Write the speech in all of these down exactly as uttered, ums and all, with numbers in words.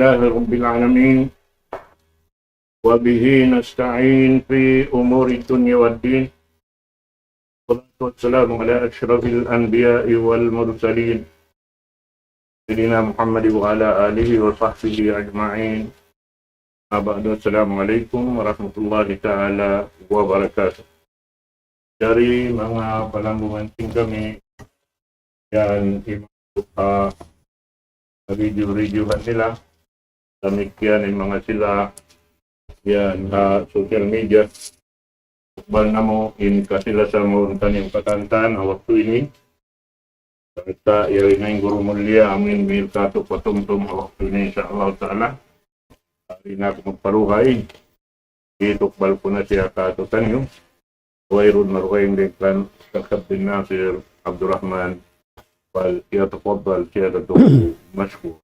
لله رب العالمين، وبه نستعين في أمور الدنيا والدين. والصلاة والسلام على أشرف الأنبياء والمرسلين، سيدنا محمد وعلى آله وصحبه أجمعين. أما بعد، السلام عليكم ورحمة الله تعالى وبركاته. Jari manga palanggungan sin kami, yan, imam, ah, video-video nila. Damikkiyan in manga sila, yan, ha social media. Tukbal namu' in kasi-lasa mawn kaniyu katantan ha waktu ini. Sarta' yari na in guru mulia amu in miyilkatu patumtum ha waktu ini, insya Allah ta'ala. Di' na aku magparuhay. Itukbal ku na siya kātu'niyu. Wayruun maruhay in dayng kan Ustadz Abdul Nasir Abdul Rahman. فليتفضل سيادته مشكورا.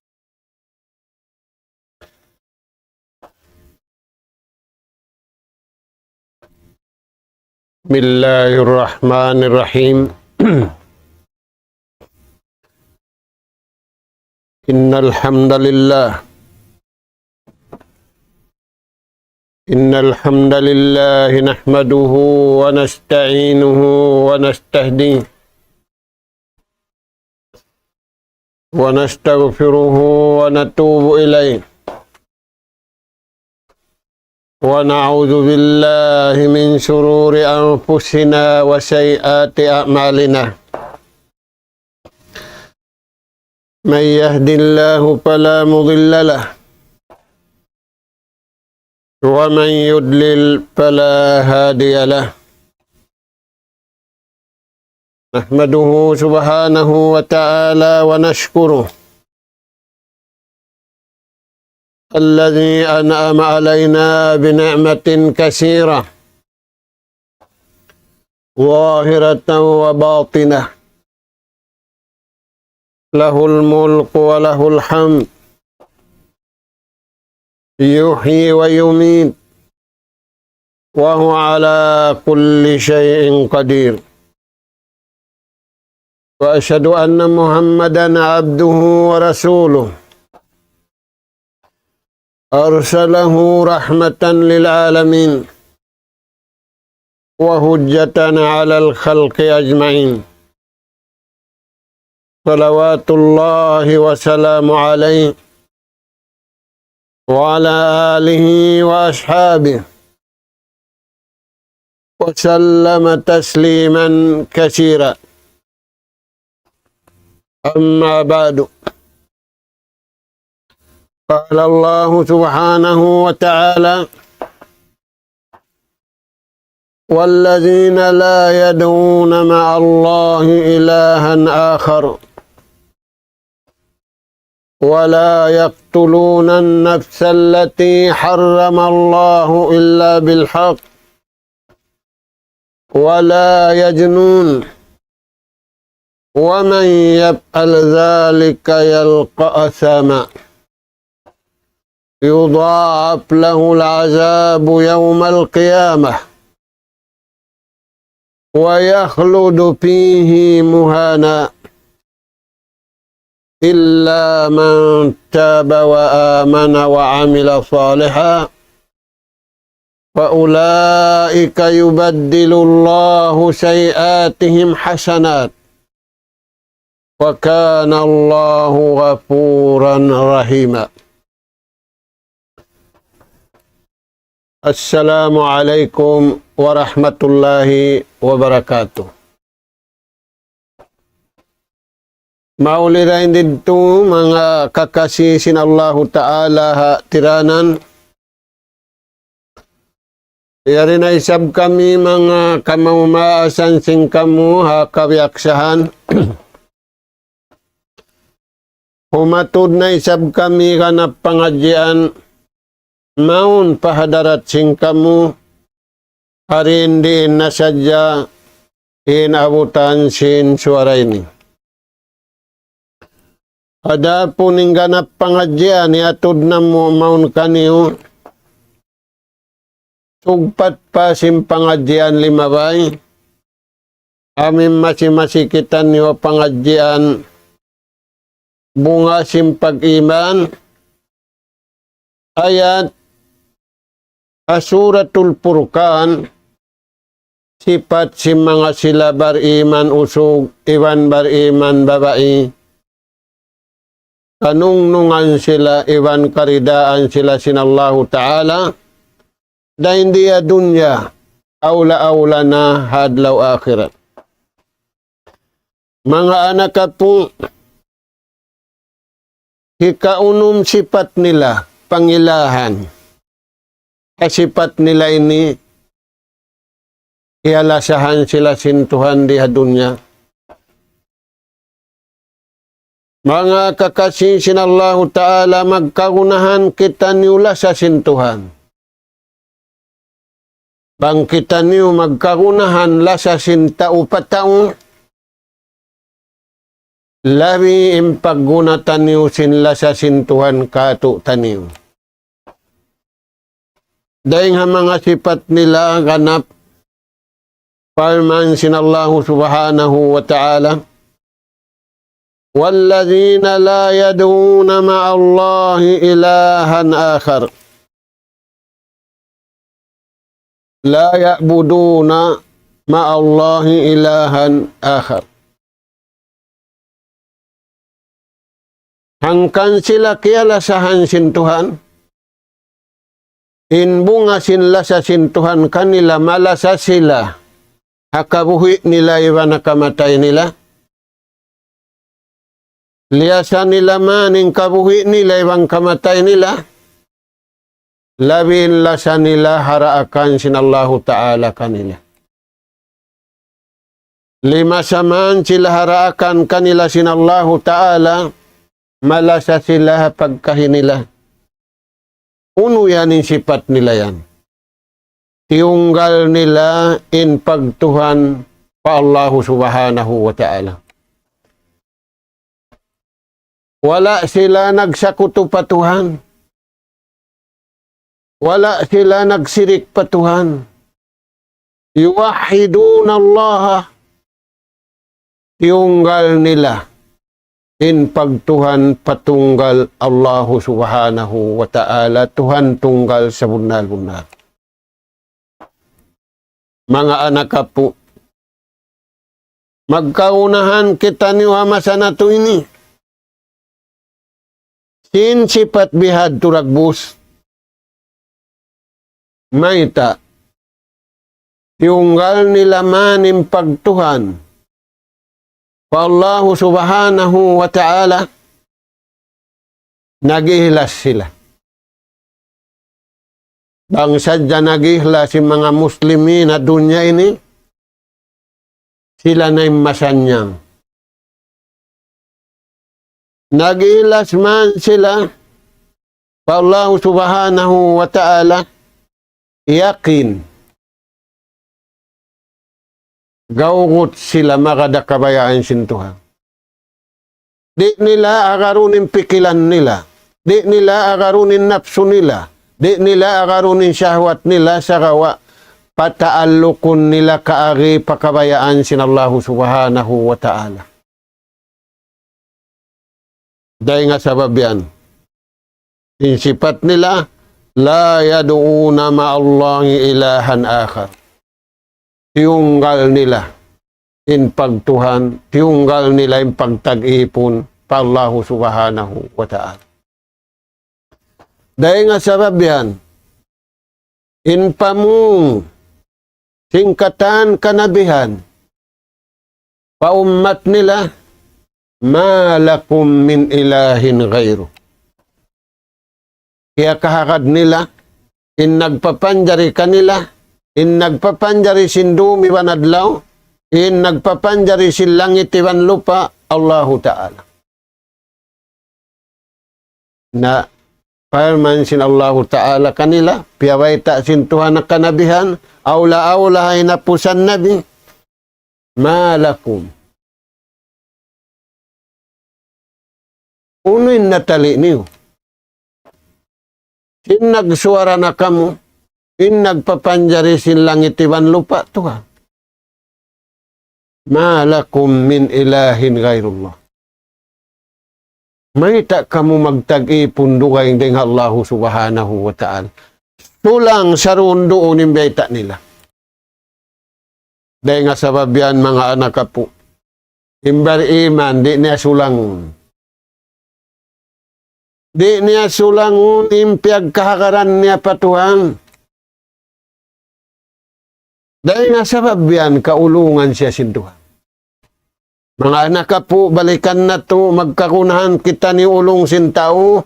بسم الله الرحمن الرحيم. إن الحمد لله، إن الحمد لله نحمده ونستعينه ونستهديه ونستغفره ونتوب إليه، ونعوذ بالله من شرور أنفسنا وسيئات أعمالنا. من يهد الله فلا مضل له، ومن يضلل فلا هادي له. نحمده سبحانه وتعالى ونشكره، الذي أنعم علينا بنعمة كثيرة ظاهرة وباطنة، له الملك وله الحمد، يحيي ويميت، وهو على كل شيء قدير. وأشهد أن محمدا عبده ورسوله، أرسله رحمة للعالمين وحجة على الخلق أجمعين، صلوات الله وسلامه عليه وعلى آله وأصحابه وسلم تسليما كثيرا. أما بعد، قال الله سبحانه وتعالى: والذين لا يدعون مع الله إلها آخر ولا يقتلون النفس التي حرم الله إلا بالحق ولا يزنون ومن يفعل ذلك يلق أثاما يضاعف له العذاب يوم القيامة ويخلد فيه مهانا إلا من تاب وآمن وعمل صالحا فأولئك يبدل الله سيئاتهم حسنات وكان الله غفورا رحيما. السلام عليكم ورحمة الله وبركاته. Mauli dayn didtu manga kakasi sin Allahu Ta'ala ha tiranan. Yari na isab kami manga kamaas-maasan sin kamu ha kabiyaksahan. Humatud na isab kami ganap pangadjian mawn pa hadarat sin kamu, ha diin-diin na sadja in abutan sin suwara ini. Adapun in ganap pangadjian iyatud namu' mawn kaniyu, sugpat pa sin pangadjian limabay, amu in masi-masi kitaniyu pangadjian bunga sin pag-iman, ayat ha Suratul Furqan, sipat sin manga sila bariman usug iban bariman babai, kanungnungan sila iban karidaan sila sin Allahu Ta'ala, dayn di ha dunya, awla-awla na ha adlaw akhirat. Manga anak apu', hikaunum sipat nila pangilahan. Ha sipat nila ini, kiyalasahan sila sin Tuhan di ha dunya. Manga kakasi sin Allahu Ta'ala, magkagunahan kitaniyu lasa sin Tuhan. Bang kitaniyu magkagunahan lasa sin tau pa tau, labi in pagguna taniyu sin lasa sin Tuhan kātu'niyu. Dayng ha manga sipat nila ganap, parman sin Allahu Subhanahu wa Ta'ala, والذين لا يدعون مع الله إلها آخر، لا يعبدون مع الله إلها آخر. Hangkan sila kiyalasahan sin Tuhan, in bunga sin lasa sin Tuhan kanila, malasa sila ha kabuhi' nila iban ha kamatay nila. Liyasa nila man in kabuhi' nila iban kamatay nila, labi in lasa nila ha daakan sin Allahu Ta'ala kanila. Limasa man sila ha daakan kanila sin Allahu Ta'ala, malasa sila ha pagkahi nila. Unu yan in sipat nila yan? Tiyunggal nila in pagtuhan pa Allahu Subhanahu wa Ta'ala. Wala' sila nagsakutu pa Tuhan. Wala' sila nagsirik pa Tuhan. يوحدون الله. Tiyunggal nila in pagtuhan pa tunggal Allahu Subhanahu wa Ta'ala, Tuhan tunggal sabunnal-bunnal. Manga anak apu', magkaunahan kitaniyu ha masa natu' ini sin sipat bihadtu dagbus. Mayta'? Tiyunggal nila man in pagtuhan pa Allahu Subhanahu wa Ta'ala, nag-ihlas sila. Bang sadja nag-ihlas in manga Muslimin ha dunya ini, sila na in masannyang. Nag-ihlas man sila pa Allahu Subhanahu wa Ta'ala, yakin, gawgut sila magad ha kabayaan sin Tuhan. Di' nila agarun in pikilan nila. Di' nila agarun in napsu nila. Di' nila agarun in shahwat nila, sagawa' pataallukun nila kaagi pa kabayaan sin Allahu Subhanahu wa Ta'ala. Dayng ha sabab yan, in sipat nila, لا يدعون مع الله إلها آخر. Tiyunggal nila in pagtuhan, tiyunggal nila in pagtag-ipun pa Allahu Subhanahu wa Ta'ala. Dayng ha sabab yan, in pamung sin katan kanabihan pa ummat nila, ما لكم من إله غيره. Kiyakahagad nila in nagpapanjari kanila, in nagpapanjari sin dum iban adlaw, in nagpapanjari sin langit iban lupa', Allahu Ta'ala. Na parman sin Allahu Ta'ala kanila, piyabayta' sin Tuhan ha kanabihan, awla-awla ha hinapusan Nabi, ما لكم. Unu in natali' niyu? Sin nagsuwara na kamu, in nagpapanjari sin langit iban lupa', Tuhan. ما لكم من إله غير الله. Mayta' kamu magtag-ipun dugaing dayn ha Allahu Subhanahu wa Ta'ala? Sulang sarunduun in bayta' nila. Dayn ha sabab yan, manga anak apu', in bariman, di' niya sulangun. Di' niya sulangun in piyagkahagaran niya pa Tuhan. Dayn ha sabab yan, kaulungan siya sin Tuhan. Manga anak apu', balikan natu', magkagunahan kitaniyu ulung sin tau.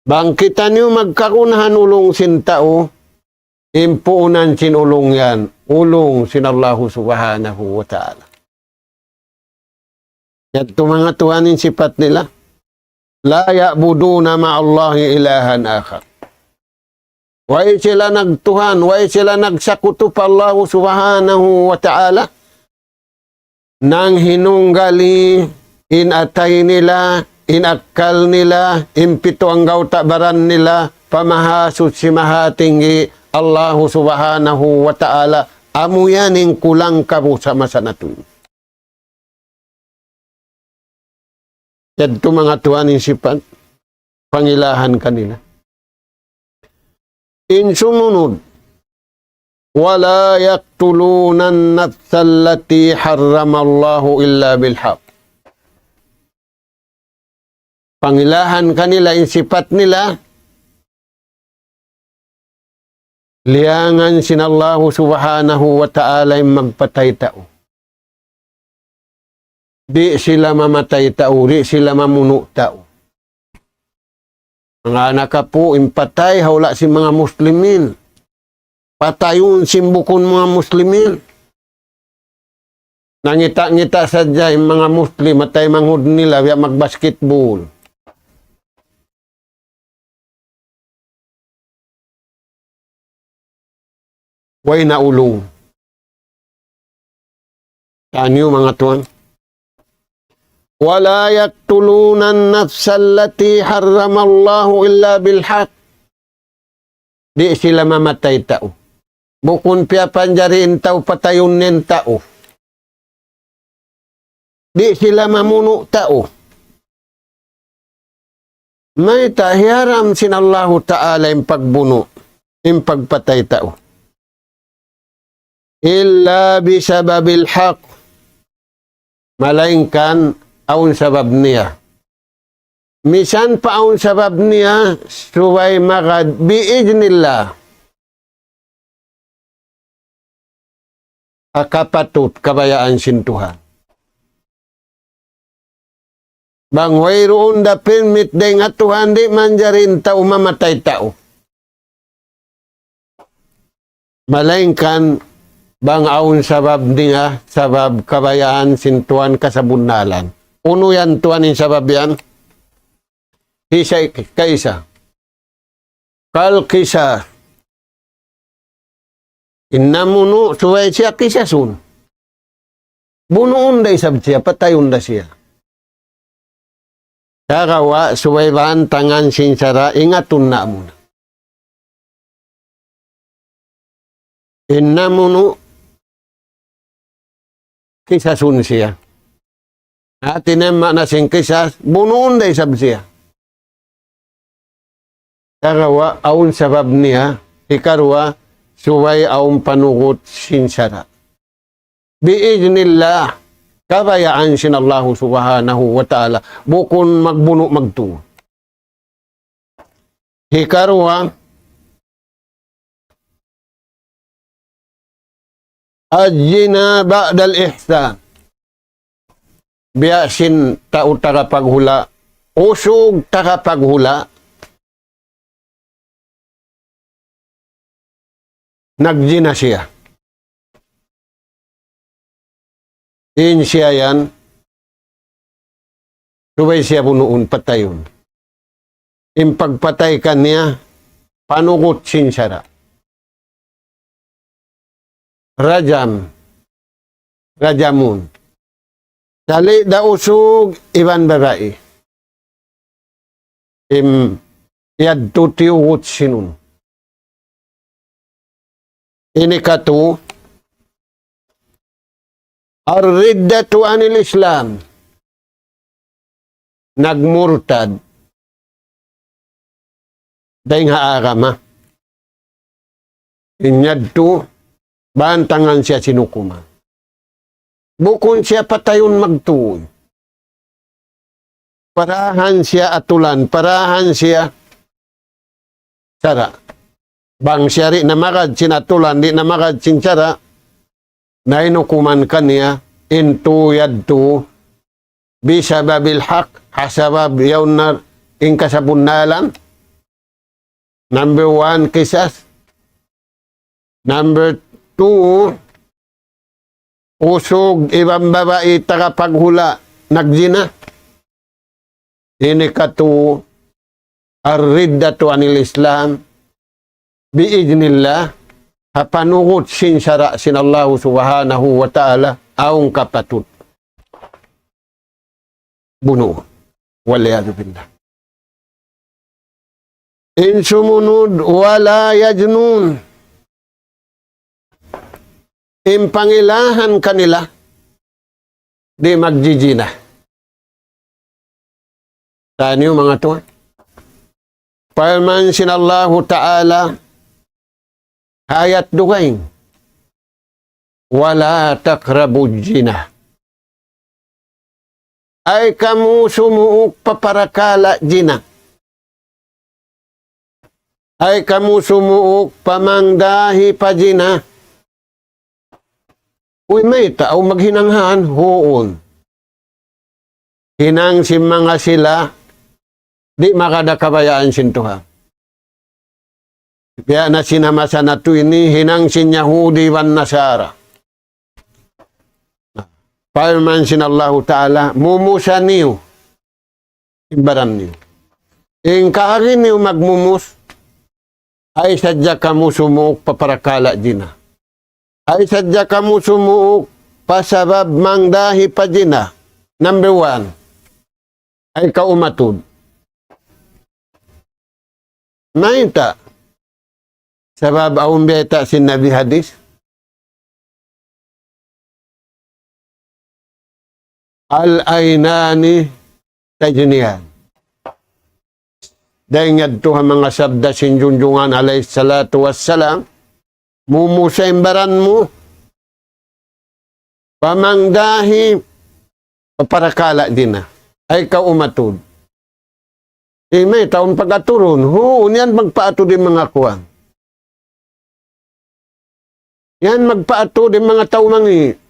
Bang kitaniyu magkagunahan ulung sin tau, in puunan sin ulung yan, ulung sin Allahu Subhanahu wa Ta'ala. Yadtu manga tuwan in sipat nila. لا يعبدون مع الله إلها آخر. Way sila nagtuhan, way sila nagsakutu pa Allahu Subhanahu wa Ta'ala. Nanghinunggali in atay nila, in akkal nila, in pitu anggawta' baran nila, pa Mahasuchi Mahatinggi, Allahu Subhanahu wa Ta'ala, amu yan in kulang kamu sa masa natu'. Yadtu manga tuwan in sipat, pangilahan kanila. In sumunud, ولا يقتلون النفس التي حرم الله إلا بالحق. Pangilahan kanila in sipat nila, liyangan sin Allahu Subhanahu wa Ta'ala in magpatay tau. Di' sila mamatay tau, di' sila mamunu' tau. Manga anak apu', in patay, hawla' sin manga muslimin. Patayun sin bukun manga muslimin. Nangita'-ngita' sadja in manga muslim, matay manghud nila, biya' magbasketball. Way na ulung. Taniyu manga tuwan. ولا يقتلون النفس التي حرم الله إلا بالحق. Di' sila mamatay tau. Bukun piyapanjari in tau patayun in tau. Di' sila mamunu' tau. Mayta' hiyaram sin Allahu Ta'ala in pagbunu', in pagpatay tau. إلا بسبب الحق. Malaingkan awn sabab niya. Misan pa awn sabab niya, subay magad بإذن الله. Ha kapatut kabayaan sin Tuhan. Bang wayruun da permit dayn ha Tuhan, di' manjari in tau mamatay tau. Malaingkan bang awn sabab niya, sabab kabayaan sin Tuhan kasabunnalan. Unu yan Tuhan in sabab yan? Hisa kaisa. كالقصاص. In namunu' subay siya qisasun. Bunuun da isab siya, patayun da siya. Sagawa' subay baantangan sin sara', ingatun na muna. In namunu' qisasun siya. Hati niya maana sin qisas, bunuun da isab siya. Sagawa' awn sabab niya, hikaruwa, subay awn panugut sin sara'. بإذن الله, kabayaan sin Allahu Subhanahu wa Ta'ala, bukun magbunu' magtuy. Hikaruwa, الزنا بعد الإحسان. Biya' sin tau tagapaghula', usug tagapaghula', nagjina siya. In siya yan, subay siya bunuun, patayun. In pagpatay kaniya, panugut sin sara'. Rajam, rajamun. Sali' da usug iban babai. Im yadtu tiyugut sin unu. Ini katu, الردة عن الإسلام. nagmurtad dayn ha agama. In yadtu, bantangan siya sin hukuman. Bukun siya patayun magtuy. Parahan siya atulan, parahan siya sara'. Bang siya di' na magad sin atulan, di' na magad sin sara', na in hukuman kaniya, in tuy yadtu, بسبب الحق, ha sabab yaun na in kasabunnalan. Number one, qisas. Number two, usug iban babai tagapaghula' nagjina. Ini katu, الردة عن الإسلام بإذن الله, ha panugut sin sara' sin Allahu Subhanahu wa Ta'ala, awn kapatut bunu'. والعياذ بالله. In sumunud, ولا يزنون. In pangilahan kanila, di' magjijina. Taniyu manga tuwan. Parman sin Allahu Ta'ala, ayat dugaing, ولا تقربوا الزنا. Ay kamu sumuuk pa parakala' jina. Ay kamu sumuuk pa mangdahi pa jina. Uy, mayta', awn maghinang han? Huun. Hinang sin manga sila, di' magad ha kabayaan sin Tuhan. Biya' na sin masa natu' ini, hinang sin Yahudi iban Nasara. Parman sin Allahu Ta'ala, mumusa niyu in baran niyu. In kaagi niyu magmumus, ay sadja kamu sumuuk pa parakala' jina. Ay sadja kamu sumuuk pa sabab mangdahi pa jina. Number one. Ay kaw umatud. Mayta'? Sabab awn bayta' sin Nabi hadis. العينان تزنيان. Dayn yadtu ha manga sabda sin Junjungan alayhi salatu wassalam, mumusa in baran mu pa mangdahi pa parakala' jina. Ay kaw umatud. Imay, taun pag-aturun. Huun yan magpaatud in manga kuwan. Yan magpaatud in manga tau mangi'.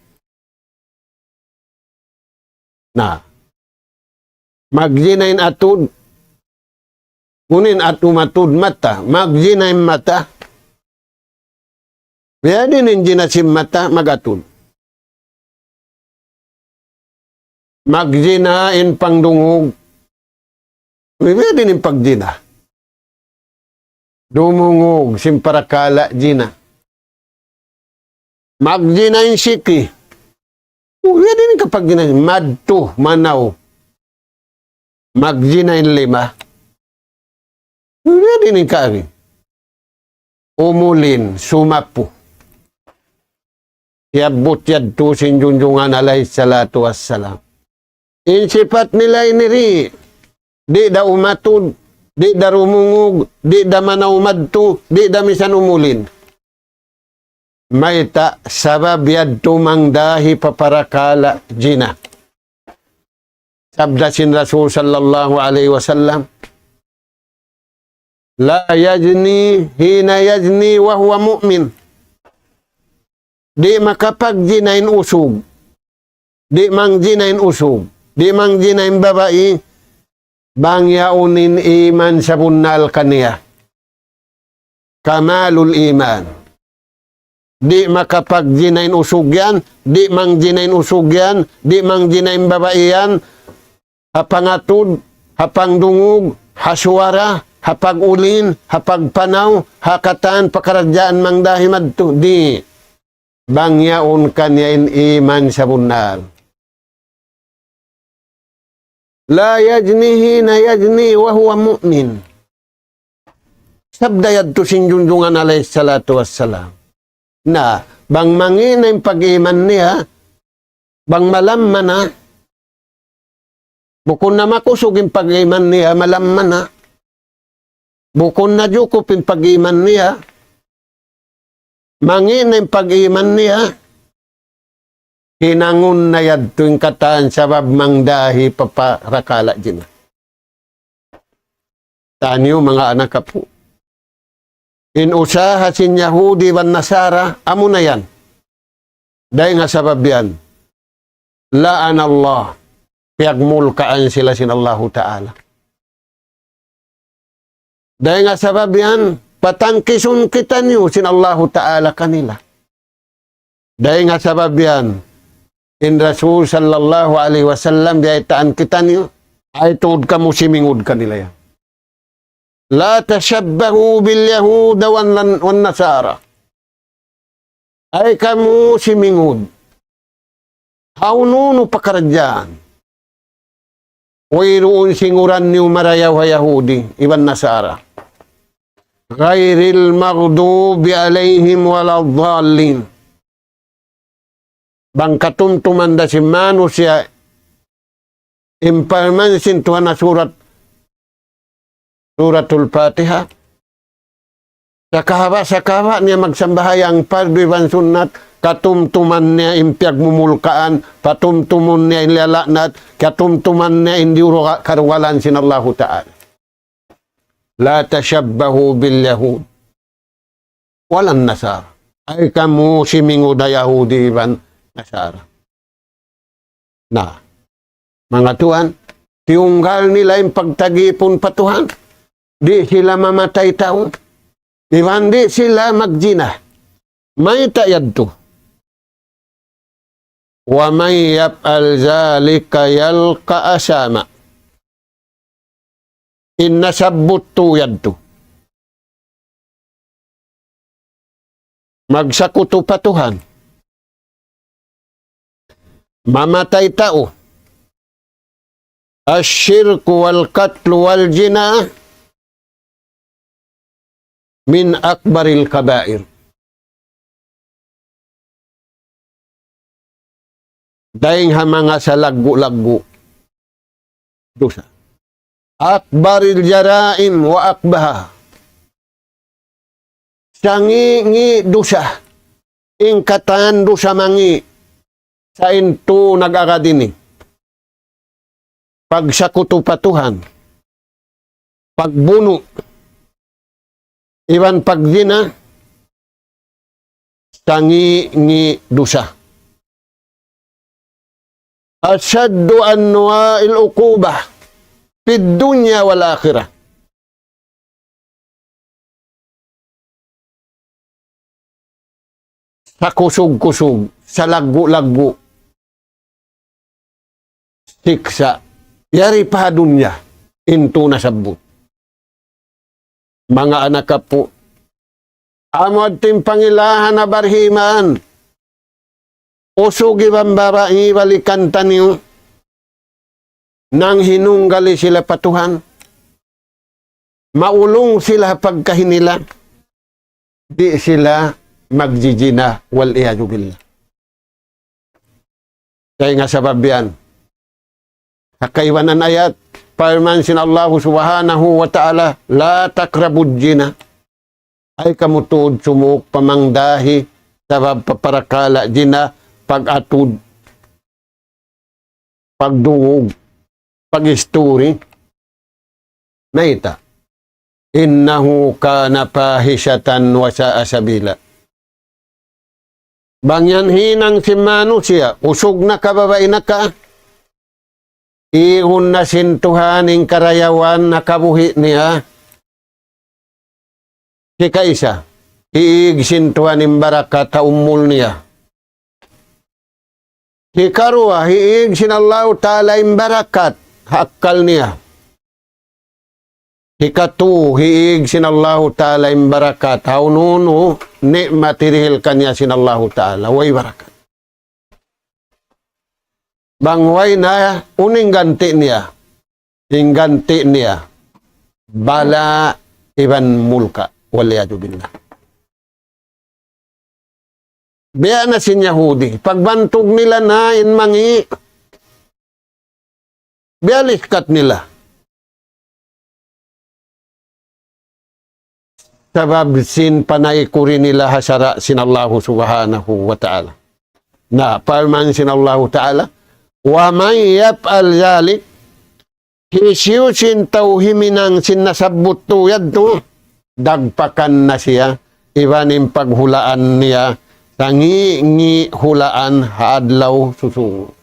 Na. Magjina in atud. Kunin at umatud mata. Magjina in mata. Biya' diin in jina sin mata, mag-atud. Magjina in pangdungug. Biya' diin in pagjina. Dumungug sin parakala' jina. Magjina in siki. Biya' diin in kapagjina. Madtu, manaw. Magjina in lima. Biya' diin in kaagi. Umulin, sumapu. Siyabbut yadtu sin Junjungan alayhi salatu wassalam. In sipat nila ini di', di' da umatud, di' da rumungug, di' da manaw madtu, di' da misan umulin. Mayta'? Sabab yadtu mangdahi pa parakala' jina. Sabda sin Rasul sallallahu alayhi wasallam, لا يزني حين يزني وهو مؤمن. Di' makapagjina in usug. Di' mangjina in usug. Di' mangjina in babai. Bang yaun in iman sabunnal kaniya. كمال الإيمان. Di' makapagjina in usug yan, di' mangjina in usug yan, di' mangjina in babai yan, ha pangatud, ha pangdungug, ha suwara, ha pag-ulin, ha pagpanaw, ha katan pakaradjaan mangdahi madtu, di'. Bang yaun kaniya in iman sabunnal. لا يزني حين يزني وهو مؤمن. Sabda yadtu sin Junjungan alayhi salatu wassalam. Na, bang mangi' na in pag-iman niya, bang malamma na, Bukun na makusug in pag-iman niya, malamma na. Bukun na jukup in pag-iman niya. Mangi' na in pag-iman niya. Hinangun na yadtu in katan sabab mangdahi pa parakala' jina. Taniyu manga anak apu'. In usaha sin Yahudi iban Nasara, amuna yan. Dayn ha sabab yan. La'anallah. Piyagmulkaan sila sin Allahu Ta'ala. Dayn ha sabab yan, patangkisun kitaniyu sin Allahu Ta'ala kanila. Dayn ha sabab yan, in Rasul sallallahu alayhi wasallam biyaytaan kitaniyu, ay tuud kamu simingud kanila yan. لا تشبهوا باليهود والن-، والنصارى. Ay kamu simingud. Hawnu-hawnu pakaradjaan. Wayruun singuran niyu marayaw ha Yahudi, iban Nasara. غير المغضوب عليهم ولا الضالين. Bang katumtuman da sin manusiya' in parman sin Tuhan ha surat, Suratul Fatiha. Sakahaba', sakahaba' niya magsambahayang pardu iban sunnat, katumtuman niya in piyagmumulkaan, katumtuman niya in liyala'nat, katumtuman niya in diyuruga-, karugalan sin Allahu Ta'ala. لا تشبهوا باليهود ولا النصارى. Ay kamu simingud ha Yahudi iban Nasara. Na, manga tuwan, tiyunggal nila in pagtagipun pa Tuhan. Di' sila mamatay tau. Iban di' sila magjina. Mayta' yadtu? ومن يفعل ذلك يلق أثاما. In nasabbut tu yadtu. Magsakutu pa Tuhan. Mamatay tau. الشرك والقتل والزنا من أكبر الكبائر. Dayn ha manga salaggu'-laggu' dusa. أكبر الجرائم وأقبحها. Sangi'-ngi' dusa. In katan dusa mangi'. Sa' in tu nag-agad ini. Pagsakutu pa Tuhan. Pagbunu'. Iban pagzina. Sangi'-ngi' dusa. أشد أنواع العقوبة في الدنيا والآخرة. Sakusug-kusug, salaggu'-laggu'. Siksa'. Yari pa ha dunya, in tu nasabbut. Manga anak apu'. Amu yadtu in pangilahan ha barhiman. Usug iban babai, balikan taniyu. Nanghinunggali sila pa Tuhan. Maulung sila ha pagkahi nila. Di' sila magjijina, والعياذ بالله. Dayn ha sabab yan. Ha kaibanan ayat, parman sin Allahu Subhanahu wa Ta'ala, لا تقربوا الزنا. Ay kamu tuud sumuk pa mangdahi, sabab pa parakala' zina, pag-atud, pagdungug, pag-isturi. Mayta'? إنه كان فاحشة وساء سبيلا. Bang yan hinang sin manusiya', usug na ka, babai na ka, ihun na sin Tuhan in karayawan ha kabuhi' niya. Hikaisa, hiig sin Tuhan in barakat ha umul niya. Hikaruwa, hiig sin Allahu Ta'ala in barakat ha akkal niya. Hikatu, hiig sin Allahu Ta'ala in barakat ha unu-unu ni'mat hirihil kaniya sin Allahu Ta'ala, way barakat. Bang way na, unu in ganti' niya? In ganti' niya, bala' iban mulka', والعياذ بالله. Biya' na sin Yahudi, pagbantug nila na in mangi'. Biyaliskat nila. Sabab sin panay kuri nila ha sara' sin Allahu Subhanahu wa Ta'ala. Na, parman sin Allahu Ta'ala, ومن يفعل ذلك, hisiyu-siyu in tau huminang sin nasabbut tuud yadtu, dagpakan na siya, iban in paghulaan niya, sangi-ngi' hulaan ha adlaw susūngun.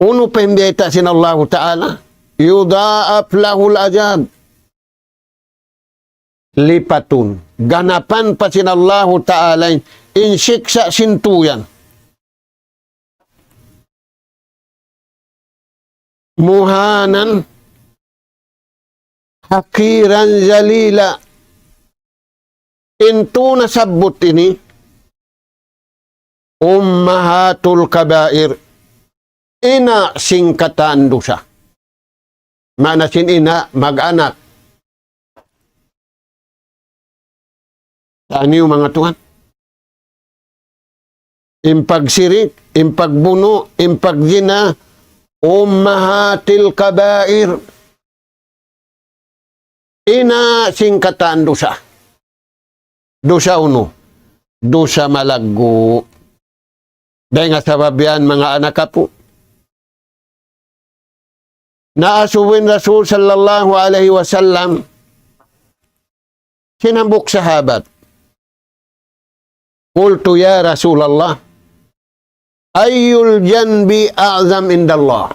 Unu pa in biyayta' sin Allahu Ta'ala? يضاعف له العذاب. Lipatun. Ganapan pa sin Allahu Ta'ala in siksa' sin tau yan. مهانا حقيرا ذليلا. In tau nasabbut ini, أمهات الكبائر. Ina' sin katan dusa. Maana sin ina', mag-anak. Taniyu manga tuwan. In pagsirik, in pagbunu', in pagzina, أمهات الكبائر. Ina' sin katan dusa. Dusa unu? Dusa malaggu'. Dayn ha sabab yan, manga anak apu'. Naasubu in Rasul sallallahu alayhi wasallam sin hambuuk sahabat. قلت يا رسول الله، أي الذنب أعظم عند الله؟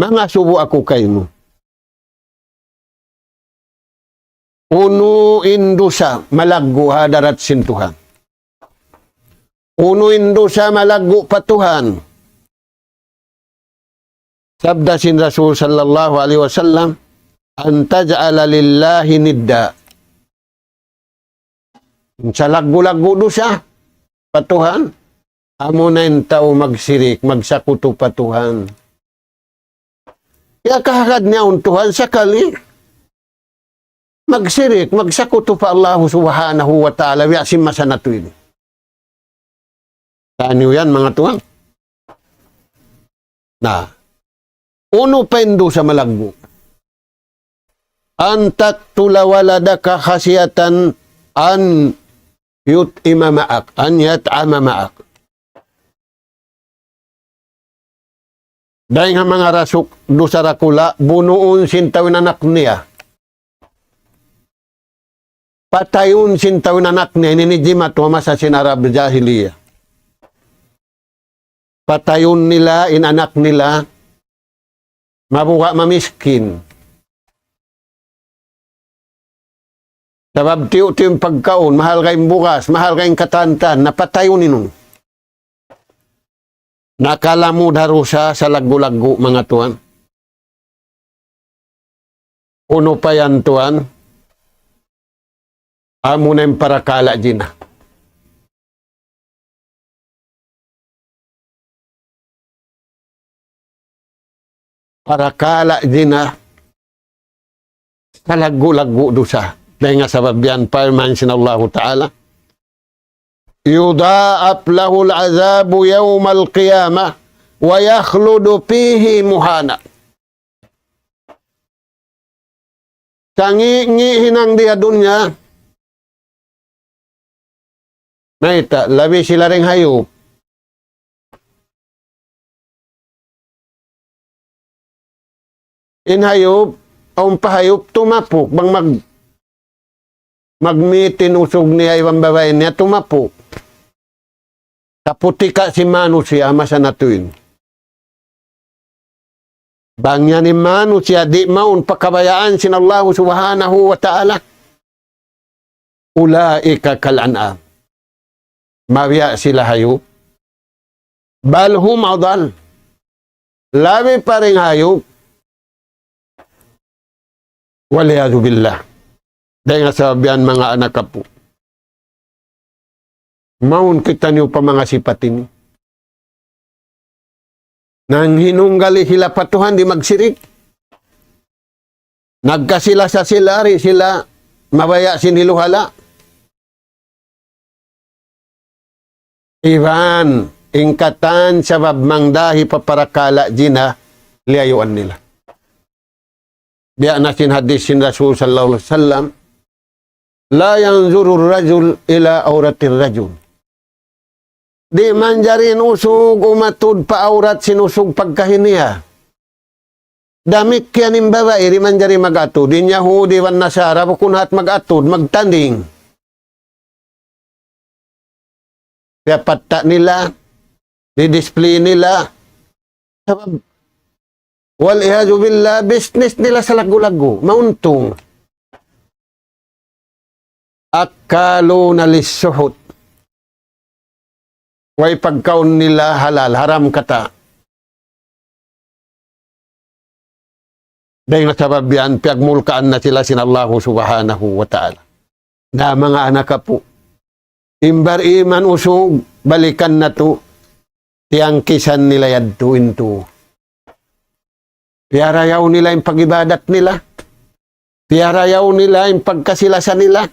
Mangasubu aku kaymu. Unu in dusa malaggu' ha hadarat sin Tuhan? Unu in dusa malaggu' pa Tuhan? Sabda sin Rasul sallallahu alayhi wasallam, أن تجعل لله ندا. Salaggu'-laggu' dusa pa Tuhan, amuna in tau magsirik, magsakutu pa Tuhan. Iyakahagad niya in Tuhan sakali magsirik, magsakutu pa Allahu Subhanahu wa Ta'ala, biya' sin masa natu' ini. Taniyu yan, manga tuwan. Na, unu pa in dusa malaggu'? أن تقتل ولدك خشية أن يطعم معك، أن يطعم معك. Dayn ha manga rasuk dusa dakula', bunuun sin tau in anak niya. Patayun sin tau in anak niya, ini in jimatu ha masa sin Arab jahiliya. Patayun nila in anak nila, mabuga' mamiskin. Sabab tiyu'-tiyu' in pagkaun, mahal kay in bugas, mahal kay in katan-katan, na patayun in unu. Nakalamud ha dusa salaggu'-laggu', manga tuwan. Unu pa yan, tuwan? Amuna in parakala' jina. Parakala' jina salaggu'-laggu' dusa. Dayn ha sabab yan, parman sin Allahu Ta'ala, يضاعف له العذاب يوم القيامة ويخلد فيه مهانا. Sangi'-ngi' hinang di ha dunya. Mayta', labi sila dayn ha hayup. In hayup, awn pa hayup tumapuk, bang mag-, magmitin usug niya iban babai niya tumapuk. Kaputika sin manusiya' masa natu' ini. Bang yan in manusiya' di' mawn pa kabayaan sin Allahu Subhanahu wa Ta'ala. أولئك كالأنعام. Mabiya' sila hayup. بل هم أضل. Labi pa dayn ha hayup. والعياذ بالله. Dayn ha sabab yan, manga anak apu'. Mawn kitaniyu pa manga sipat ini. Nanghinunggali sila pa Tuhan di' magsirik. Nagkasi-lasa sila, di' sila mabaya' sin hiluhala'. Iban In katan sabab mangdahi pa parakala' jina, liyayuan nila. Biya' na sin hadis sin Rasul sallallahu alayhi wasallam, لا ينظر الرجل إلى عورة الرجل. Di' manjari in usug umatud pa awrat sin usug pagkahi niya. Damikkiyan in babai, di' manjari mag-atud. In Yahudi wan Nasara, bukun hat mag-atud, magtanding. Piyapatta' nila, di-display nila. Sabab, والعياذ بالله, business nila salaggu'-laggu', mauntung. أكالون للسحت. Way pagkaun nila halal, haram kata'. Dayn ha sabab yan, piyagmulkaan na sila sin Allahu Subhanahu wa Ta'ala. Na manga anak apu', in bar-iman usug, balikan natu', tiyangkisan nila yadtu intu. Piyarayaw nila in pag-ibadat nila. Piyarayaw nila in pagkasi-lasa nila.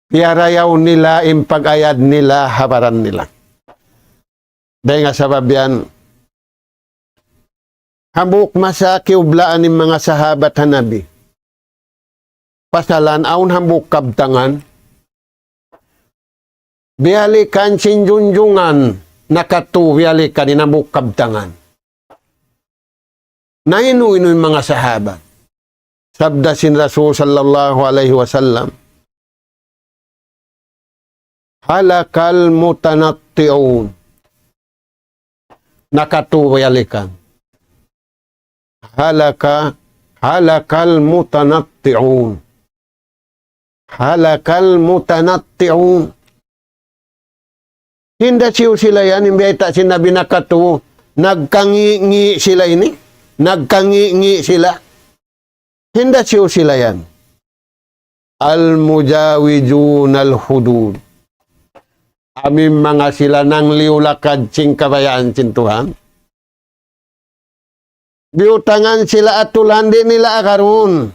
Piyarayaw nila in pag-ayad nila ha baran nila. Dayn ha sabab yan, hambuuk masa kiyublaan in manga sahabat ha Nabi. Pasalan awn hambuuk kabtangan. Biyalikan sin junjungan, nakatu biyalikan in hambuuk kabtangan. Na inu-inu in manga sahabat. Sabda sin Rasul sallallahu alayhi wasallam, هلك المتنطعون. Nakatu biyalikan. هلك، هلك المتنطعون. هلك المتنطعون. Hinda siyu sila yan, in biyayta' sin Nabi nakatu, nagkangi'-ngi' sila ini, nagkangi'-ngi' sila. Hinda siyu sila yan. المجاوزون الحدود. Amu in manga sila nangliyu-lakad sin kabayaan sin Tuhan. Biyutangan sila atulan, di' nila agarun.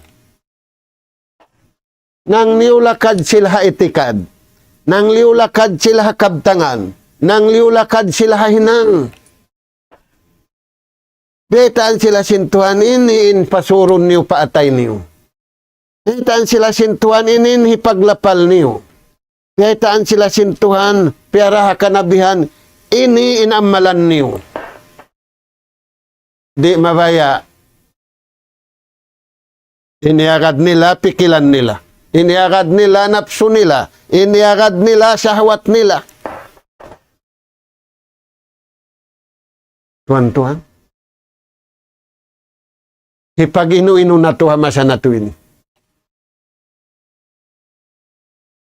Nangliyu-lakad sila ha itikad. Nangliyu-lakad sila ha kabtangan. Nangliyu-lakad sila ha hinang. Biyaytaan sila sin Tuhan, ini in pasurun niyu pa atay niyu. Biyaytaan sila sin Tuhan, ini in hipaglapal niyu. Biyaytaan sila sin Tuhan, piyara ha kanabihan, ini in amalan niyu. Di' mabaya'. In iyagad nila, pikilan nila. In iyagad nila, napsu nila. In iyagad nila, sahwat nila. Tuwan-tuwan. Hipag-inu-inu natu' ha masa natu' ini.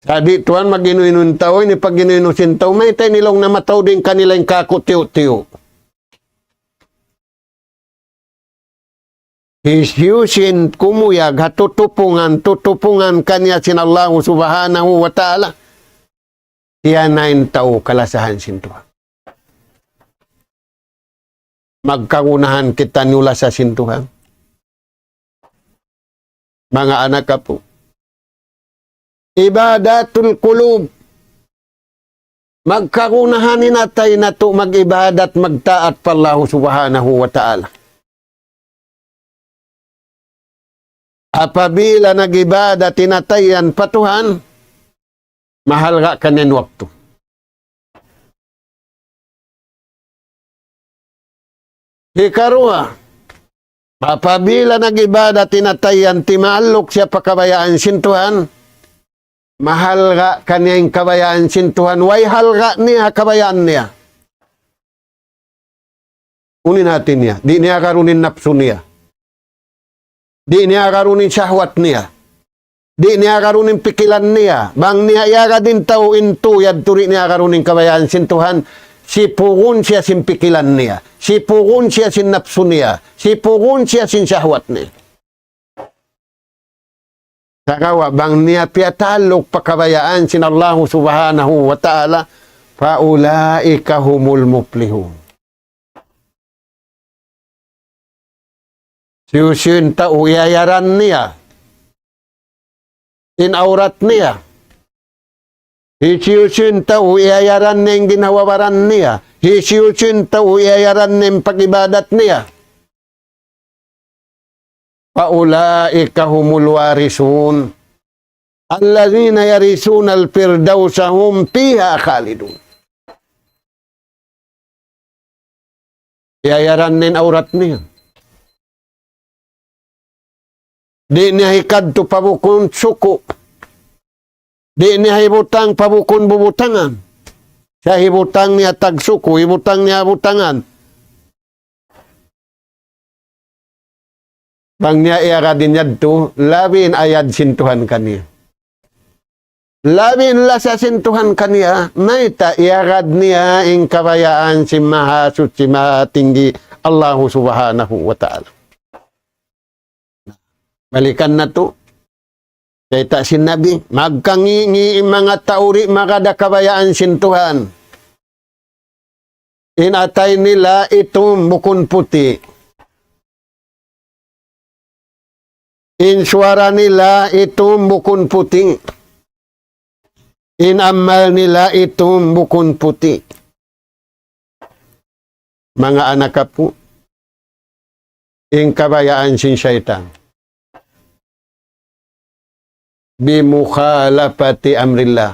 Sa' di' tuwan mag-inu-inu in tau, ini pag-inu-inu sin tau, mayta' in laung na mataud in kanila in kaku' tiyu'-tiyu'. Hisiyu-siyu in kumuyag ha tutupungan, tutupungan kaniya sin Allahu Subhanahu wa Ta'ala. Siya na in tau kalasahan sin Tuhan. Magkagunahan kitaniyu lasa sin Tuhan. Manga anak apu'. Ibadatul qulub. Magkagunahan in atay natu' mag-ibadat, magtaat pa Allahu Subhanahu wa Ta'ala. Apabila nag-ibadat in atay yan pa Tuhan, mahalga' kaniya in waktu. Hikaruwa, apabila nag-ibadat in atay yan, timaalluk siya pa kabayaan sin Tuhan, mahalga' kaniya in kabayaan sin Tuhan, way halga' niya kabayaan niya. Unu in hati niya, di' niya agarun in napsu niya. Di' niya agarun in sahwat niya. Di' niya agarun in pikilan niya. Bang niya iyagad in tau in tu yadtu di' niya agarun in kabayaan sin Tuhan. Sipugun siya sin pikilan niya. Sipugun siya sin napsu niya. Sipugun siya sin sahwat niya. Sagawa' bang niya piyataaluk pa kabayaan sin Allahu Subhanahu wa Ta'ala, فأولئك هم المفلحون. Siyu-siyu in tau iyayaran niya in awrat niya. Hisiyu-siyu in tau iyayaran niya in ginhawa-baran niya. Hisiyu-siyu in tau iyayaran niya in pag-ibadat niya. فأولئك هم الوارثون الذين يرثون الفردوس هم فيها خالدون. Iyayaran niya in awrat niya. Di' niya hikadtu pa bukun suku. Di' niya hibutang pa bukun bubutangan. Sa' hibutang niya tagsuku, hibutang niya butangan. Bang niya iyagad in yadtu, labi in ayad sin Tuhan kaniya. Labi in lasa sin Tuhan kaniya, mayta' iyagad niya in kabayaan sin Mahasuchi Mahatinggi Allahu Subhanahu wa Ta'ala. Balikan natu'. Bayta' sin Nabi, magkangi'-ngi' in manga tau di' magad ha kabayaan sin Tuhan. In atay nila itum bukun puti'. In suwara nila itum bukun puti'. In amal nila itum bukun puti'. Manga anak apu', in kabayaan sin saytan. بمخالفة أمر الله.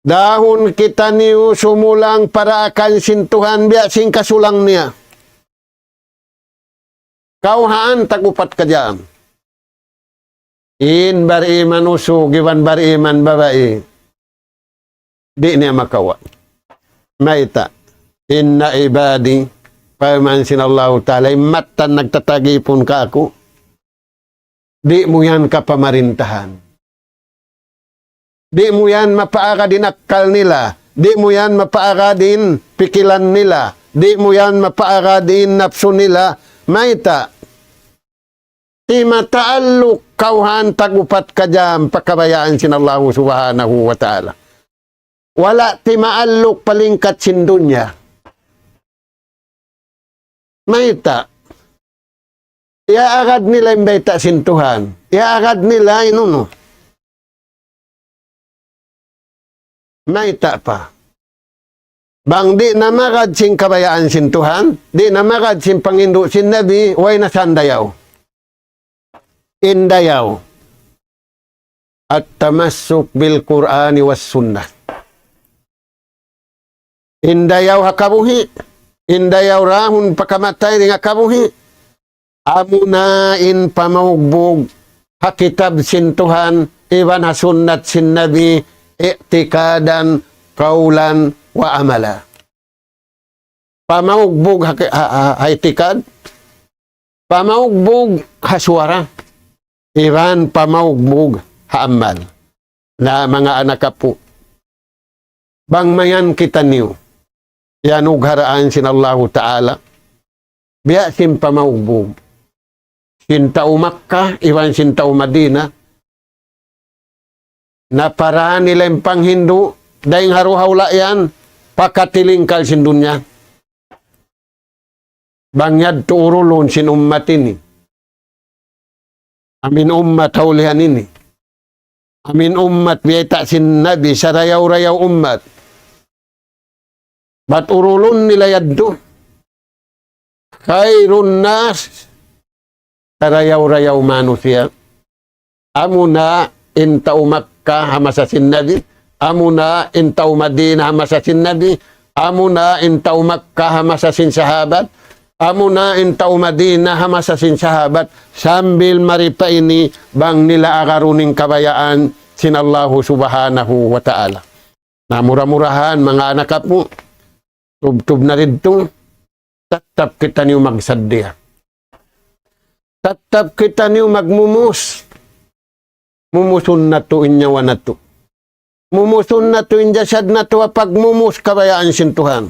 Dahun kitaniyu sumulang pa daakan sin Tuhan biya' sin kasulang niya. Kawhaan tag-upat ka jam. In bariman usug iban bariman babai. Di' niya makawa'. Mayta'. إن عبادي, parman sin Allahu Ta'ala, in mattan nagtatagipun kāku'. Di' mu yan kapamarintahan. Di' mu yan mapaagad in akkal nila. Di' mu yan mapaagad in pikilan nila. Di' mu yan mapaagad in napsu nila. Mayta'. Timataalluk kawhaan tag-upat ka jam pa kabayaan sin Allahu Subhanahu wa Ta'ala. Wala' timaalluk pa lingkat sin dunya. Mayta'. Iyaagad nila in bayta' sin Tuhan. Iyaagad nila in unu. Mayta' pa. Bang di' na magad sin kabayaan sin Tuhan, di' na magad sin panghindu' sin Nabi, way na sa in dayaw. In dayaw. التمسك بالقرآن والسنة. In dayaw ha kabuhi', in dayaw dahun pa kamatay dayn ha kabuhi', amuna in pamaugbug ha kitab sin Tuhan, iban ha sunnat sin Nabi, اعتقادا قولا وعملا. Pamaugbug ha, ha, ha, ha itikad, pamaugbug ha suwara, iban pamaugbug ha amal. Na manga anak apu'. Bang mayan kitaniyu, iyanugharaan sin Allahu Ta'ala, biya' sin pamaugbug sin tau Makkah, iban sin tau Madinah, napara nila in panghindu', dayn ha duwa hula' yan, pa katilingkal sin dunya. Bang yadtu urulun sin ummat ini. Amu in ummat ha ulihan ini. Amu in ummat biyayta' sin Nabi, sarayaw-rayaw ummat. Bat urulun nila yadtu. خير الناس, sarayaw-rayaw manusiya'. Amuna in tau Makkah ha masa sin Nabi. Amuna in tau Madinah ha masa sin Nabi. Amuna in tau Makkah ha masa sin sahabat. Amuna in tau Madinah ha masa sin sahabat. Sambil mari pa ini bang nila agarun in kabayaan sin Allahu Subhanahu wa Ta'ala. Na mura-murahan, manga anak apu', tubtub na didtu, tattap kitaniyu magsaddiya. Tattap kitaniyu magmumus. Mumusun natu' in nyawa natu'. Mumusun natu' in jasad natu' ha pagmumus kabayaan sin Tuhan.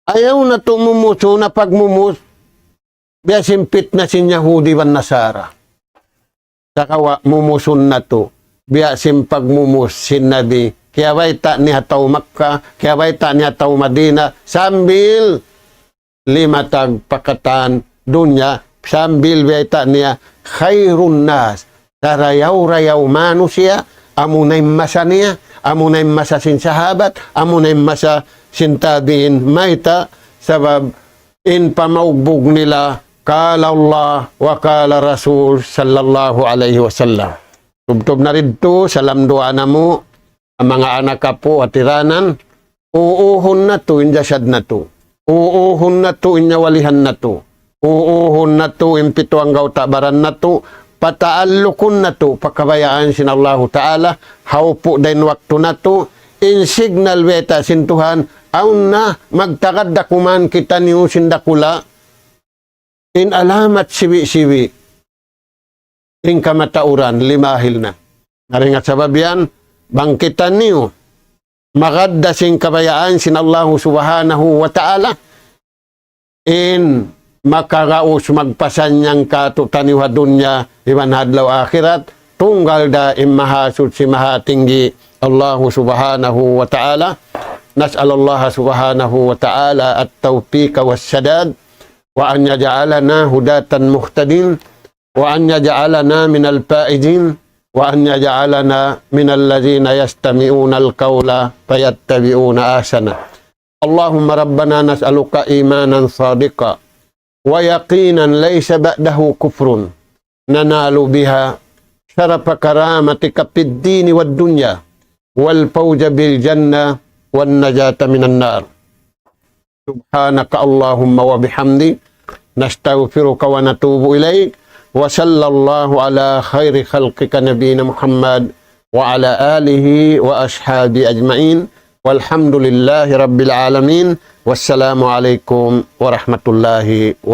Ayaw natu' mumusun ha pagmumus biya' sin pitna sin Yahudi iban Nasara. Sagawa' mumusun natu', biya' sin pagmumus sin Nabi, kiyabayta' niya ha tau Makkah, kiyabayta' niya ha tau Madinah, sambil limatag pa katan dunya, sambil biyayta' niya خير الناس, sarayaw-rayaw manusiya', amuna in masa niya, Amuna in masa sin sahabat, amuna in masa sin tabi'in. Mayta'? Sabab in pamaugbug nila, قال الله وقال الرسول صلى الله عليه وسلم. Tubtub na didtu, salam duwaa namu', manga anak, apu', hatiranan, uuhun natu' in jasad natu'. Uuhun natu' in nyawalihan natu'. Uuhun natu' in pitu anggawta' baran natu'. Pataallukun natu' pa kabayaan sin Allahu Ta'ala, hawpu' da in waktu natu', in signal bayta' sin Tuhan, awn na magtagad da kuman kitaniyu sin dakula', in alamat siwi'-siwi', in kamatauran, limahil na. Na dayn ha sabab yan, bang kitaniyu, magad da sin kabayaan sin Allahu Subhanahu wa Ta'ala, in makaraus magpasannyang kātu'niyu ha dunya iban ha adlaw akhirat, tunggal da in Mahasuchi Mahatinggi Allahu Subhanahu wa Ta'ala. نسأل الله سبحانه وتعالى التوفيق والسداد، وأن يجعلنا هداة مهتدين، وأن يجعلنا من الفائزين، وأن يجعلنا من الذين يستمعون القول فيتبعون أحسنه. اللهم ربنا نسألك إيمانا صادقا ويقينا ليس بعده كفر ننال بها شرف كرامتك في الدين والدنيا والفوز بالجنة والنجاة من النار. سبحانك اللهم وبحمدك، نستغفرك ونتوب إليك، وصلى الله على خير خلقك نبينا محمد وعلى آله وأصحابه أجمعين، والحمد لله رب العالمين، والسلام عليكم ورحمة الله وبركاته.